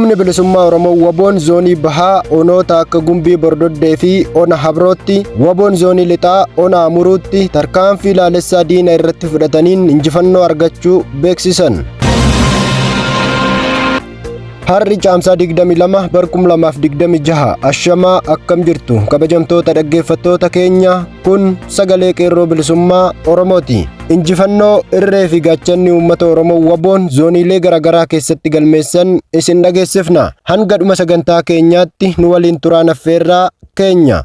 Humni Bilisummaa Oromoo Waboon Zoonii Bahaa onoota akka Gumbii Bordoddee fi Ona Habrootti, Waboon Zoonii Lixaa Ona Amuruutti tarkaanfii laalessaa diina irratti fudhataniin injifannoo argachuu beeksisan. Har'i Caamsaa 22 bar 2026 ashamaa akkam jirtu kabajamtoota dhaggeeffattoota keenya kun sagalee qeerroo bilisummaa Oromooti. Injifannoo irree fi gaachanni uummata Oromoo waboon zooniilee garaagaraa keessatti galmeessan isin dhageessifna. Hanga dhuma sagantaa keenyaatti nu waliin turaan affeerraa keenya.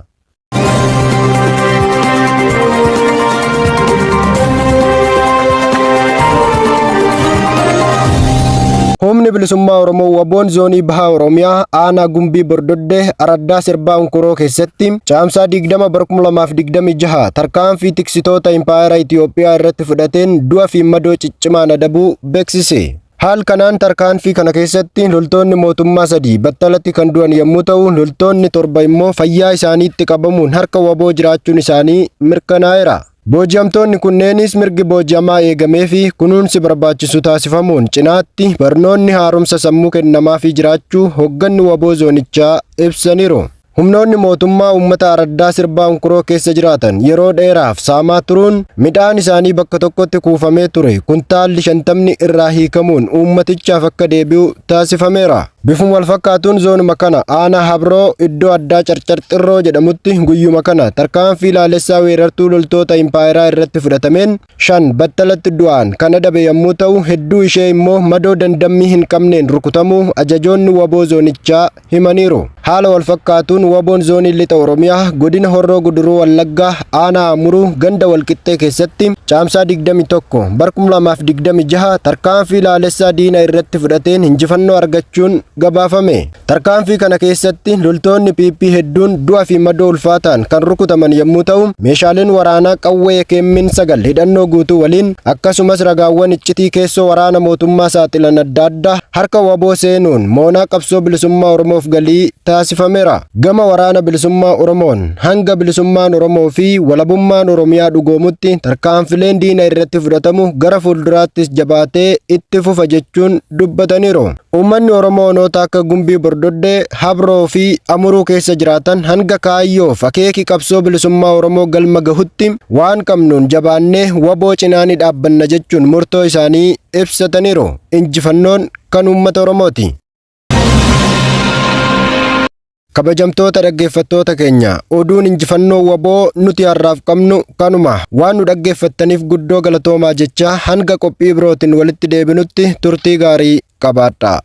Humni bilisummaa Oromoo Waboon zoonii Baha Oromiyaa aanaa Gumbii Bordoddee araddaa Sirbaa Unkuroo keessatti caamsaa 20 bara 2026 tarkaanfii tiksitoota impaayera Itiyoophiyaa irratti fudhateen du'a fi madoo ciccimaan adabuu beeksise. Haal kanaan tarkaanfii kana keessatti loltoonni mootummaa sadii battalatti kan du'an yommuu ta'u, loltoonni torba immoo fayyaa isaaniitti qabamuun harka waboo jiraachuun isaanii mirkanaa'eera. Booji'amtoonni kunneenis mirgi booji'amaa eegameefi kunuunsi barbaachisu taasifamuun cinaatti barnoonni haaromsa sammuu kennamaafii jiraachuu hogganni waboo zoonichaa ibsaniiru. Humnoonni mootummaa uummata araddaa Sirbaa Unkuroo keessa jiraatan yeroo dheeraaf saamaa turuun midhaan isaanii bakka tokkotti kuufamee ture kuntaalli shantamni irraa hiikamuun uummatichaaf akka deebi'u taasifameera. Bifuma walfakkaatuun zoonuma kana aanaa Habroo iddoo addaa Carcar Xirroo jedhamutti guyyuma kana tarkaanfii laalessaa weerartuu loltoota impaayeraa irratti fudhatameen 5 battalatti du'aan kan adabe yommuu ta'u hedduu ishee immoo madoo dandammii hin qabneen rukutamuu ajajoonni waboo zoonichaa himaniiru. Haala walfakkaatuun Waboon Zoonii Lixa Oromiyaa Godina Horroo Guduruu Wallaggaa Aanaa Amuruu ganda Walqixxee keessatti Caamsaa 21 bar 2026 tarkaanfii laalessaa diina irratti fudhateen injifannoo argachuun gabaafame. Tarkaanfii kana keessatti loltoonni PP hedduun du'a fi madoo ulfaataan kan rukutaman yommuu ta'u, meeshaaleen waraanaa qawwee AKM'n 9 hidhannoo guutuu waliin akkasumas ragaawwan iccitii keessoo waraana mootummaa saaxilan adda addaa harka waboo seenuun moonaa qabsoo bilisummaa Oromoof galii taasifameera. Gama waraana bilisummaa Oromoon hanga bilisummaan Oromoo fi walabummaan Oromiyaa dhugoomutti tarkaanfileen diina irratti fudhatamu gara fuulduraattis jabaatee itti fufa jechuun dubbataniiru. Uummanni Oromoo onoota akka Gumbii Bordoddee, Habroo fi Amuruu keessa jiraatan hanga kaayyoof akeeki qabsoo bilisummaa Oromoo galma gahutti waan qabnuun jabaannee waboo cinaa ni dhaabbanna jechuun murtoo isaanii ibsataniiru. Injifannoon kan uummata Oromooti. Kabajamtoota dhaggeeffattoota keenya oduun injifannoo waboo nuti har'aaf qabnu kanuma waan nu dhaggeeffattaniif guddoo galatoomaa jechaa hanga qophii birootiin walitti deebinutti turtii gaarii qabaadhaa.